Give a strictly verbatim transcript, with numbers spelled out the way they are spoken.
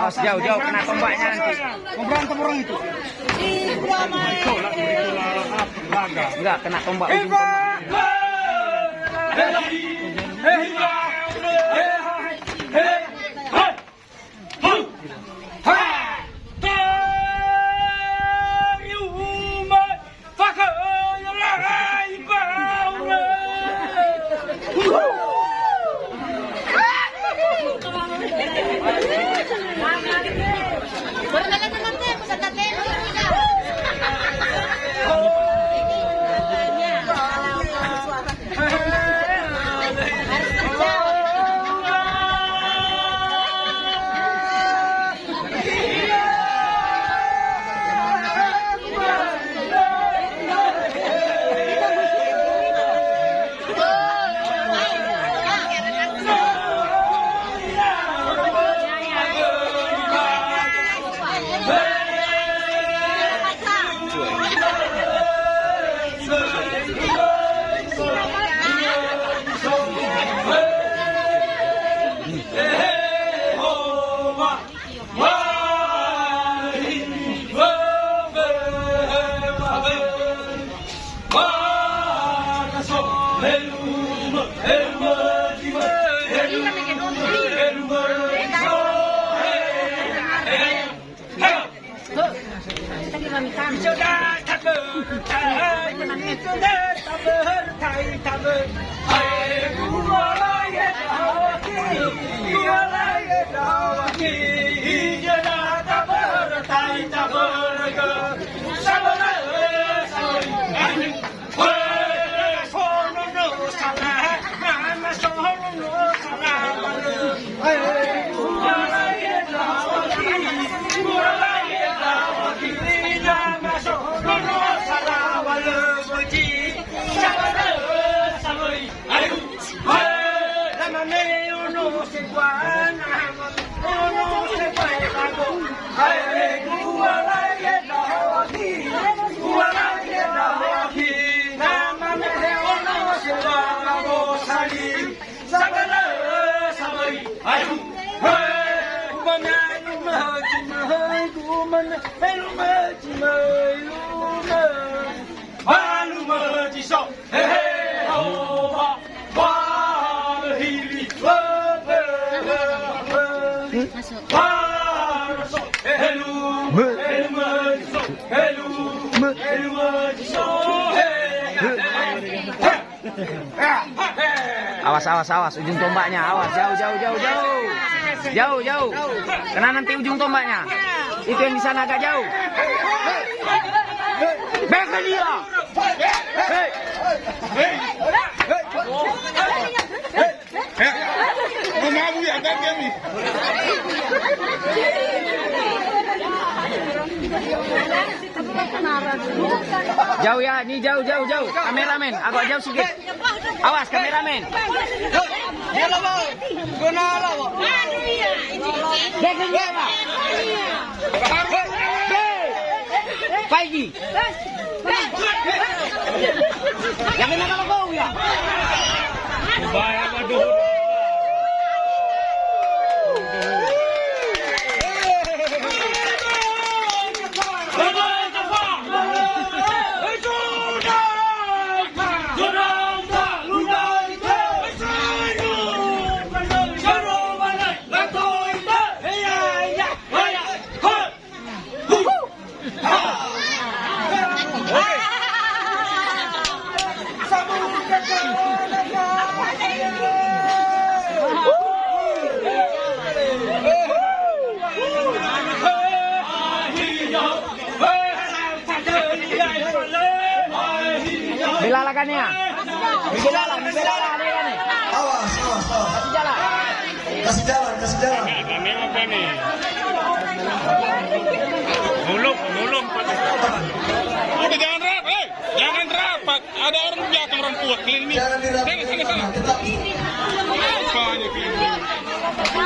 Awas, jauh, jauh, kena tombaknya nanti. Mau berantem orang itu. Enggak, kena tombak, ujung tombak. Awas, awas, awas, ujung tombaknya, awas, jauh, jauh, jauh, jauh. Jauh, jauh. Kena nanti ujung tombaknya. Itu yang di sana agak jauh. Beka dia. Hei. Hei. Hei. Mau mabuk ya, kan kami? Jauh ya, ini jauh, jauh, jauh. Kameramen, agak jauh sedikit. Awas, kameramen. Dia lah, Bang. Guna lah, Bang. Dia gini, Bang. Hei. Paigi. Yang kena kalau kau ya. Bahaya, waduh. Laganea. Bibelala, bibelala, ada kan? Awas, awas, awas. Kasih jalan. Kasih jalan, kasih jalan. Nggak, nggak nengok kan nih. Muluk, muluk. Udah, jangan rapat, eh, jangan rapat. Ada orang di belakang, orang tua keliling nih. Jangan dirapat. Sana, sana, sana. Tetap. Apanya keliling?